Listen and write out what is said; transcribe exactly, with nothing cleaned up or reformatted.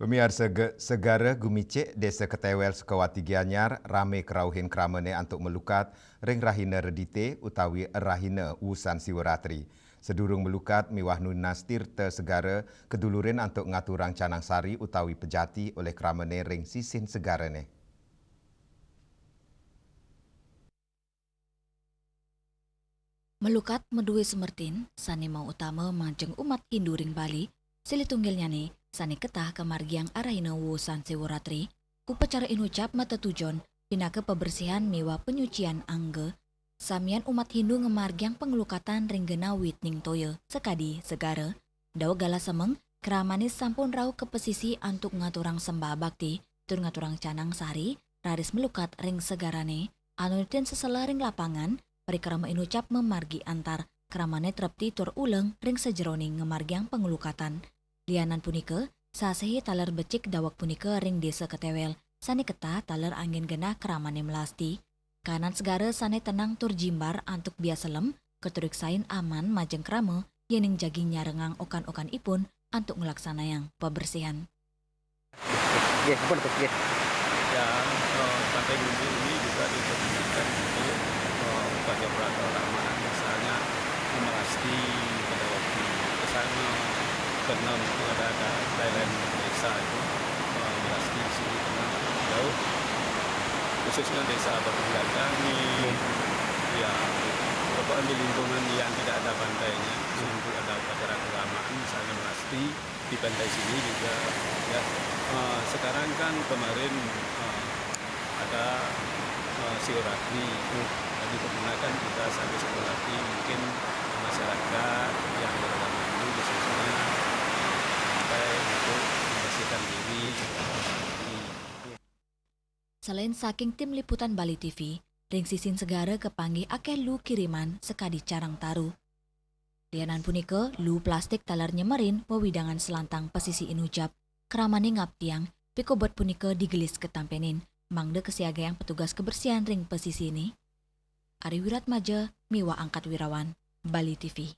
Pamiarsa, segara gumicik Desa Ketewel, Sukawati Gianyar rame kerauhin kramane antuk melukat ring rahina Redite utawi rahina Wusan Siwaratri. Sedurung melukat miwah nunas tirta segara, kedulurin antuk ngaturang canang sari utawi pejati olih kramane ring sisin segarane. Melukat madue semertin sane mautama majeng umat Hindu ring Bali, silih tunggilnyane sane ketah kamargiang arahina Wusan Siwaratri. Upacara inucap matetujon pinaka pabersihan miwah panyucian angga. Samian umat Hindu ngamargiang panglukatan ring genah witning toya sakadi segara. Daweg galah semeng, kramane sampun rauh ka pasisi antuk ngaturang sembah bakti, tur ngaturang canang sari, raris melukat ring segarane, anutin sesela ring lapangan, parikrama inucap mamargi antar, kramane trepti tur uleng ring sajeroning ngamargiang panglukatan. Lianan punika, sasih taler becik daweg punika ring Desa Ketewel, sane ketah taler anggen genah kramane melasti. Kanan segara sane tenang tur jimbar antuk biasa lem, katuriksain aman majeng krama, yening jagi nyarengang okan-okanipun antuk nglaksanayang pabersihan. Nggih, ampun, nggih. Ya, eh, sampai minggu ini juga dipergunakan untuk, eh, upacara peragama, misalnya memelasti pada waktu ke sana, keenam itu ada, ada Thailand desa itu, eh, memelasti di sini karena jauh, khususnya desa Batu Gandang. Nggih. Ya, pokoknya di lingkungan yang tidak ada pantainya, untuk ada upacara keagamaan, misalnya melasti, di pantai sini juga, ya. Eh, sekarang kan kemarin, eh, ada, eh, Siwaratri. Jadi, pernah kan kita sampai Siwaratri, mungkin masyarakat yang beragama Hindu khususnya, eh, sampai untuk membersihkan diri. Selain saking Tim Liputan Bali T V, ring sisin segara kapanggih akeh lu kiriman sakadi carang taru. Lianan punika, lu plastik taler nyemerin wewidangan selantang pasisi inucap. Kramane ngaptiang, pikobet punika digelis katampenin, mangda kasiagayang petugas kebersihan ring pasisine. Ari Wiratmaja miwah Angkat Wirawan, Bali T V.